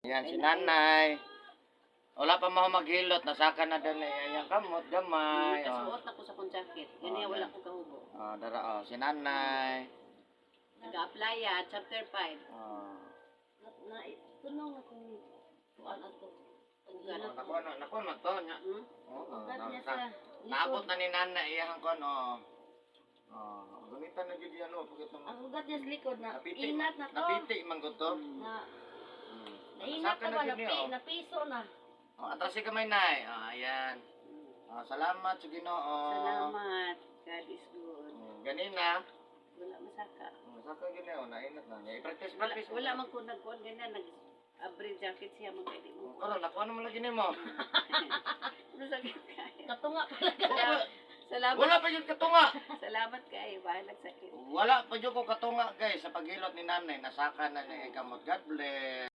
Yan, si nanay. Wala pa mo maghilot, nasaka na din eh. Ayan, kamot, gamay. Oh. Kasuot na ko sa kong jacket. Gani Oh, wala yan. ko kahubo. Oh, dara, oh, si nanay. Nag-apply ya, chapter 5. Oh. Na tunaw na kung kuan ato. Ugat. Oh, nakuha na, nakuha na to. Nya. Hmm? Oh, oh, Ugat niya sa naabot likod. na ni nanay iyang kon, oh. Oh, gamitan na gyud yan, oh, pagkita mo. Ang ugat niya sa likod na Napiti, inat na to. napiti man gud to. Na nainat Nasaka na ba na gyud niya, napi, oh. napiso na. Oh, atras si kamay, nay. Oh, ayan. Oh, salamat sa Ginoo. Salamat. God is good. Ganina. Wala masaka. Saka gini, oh, nainat na. I-practice, Wala, practice. wala man ko nagkuan ganyan nag abre jacket siya man kay di mo. Oh, karon nakuha naman lagi nimo. Masakit kayo. Katunga pala. Wala, Salamat. wala pa jud katunga. Salamat kayo. Bahalag sakit. Wala pa jud ko katunga, guys, sa paghilot ni nanay. Nasaka na niya kamot. God bless.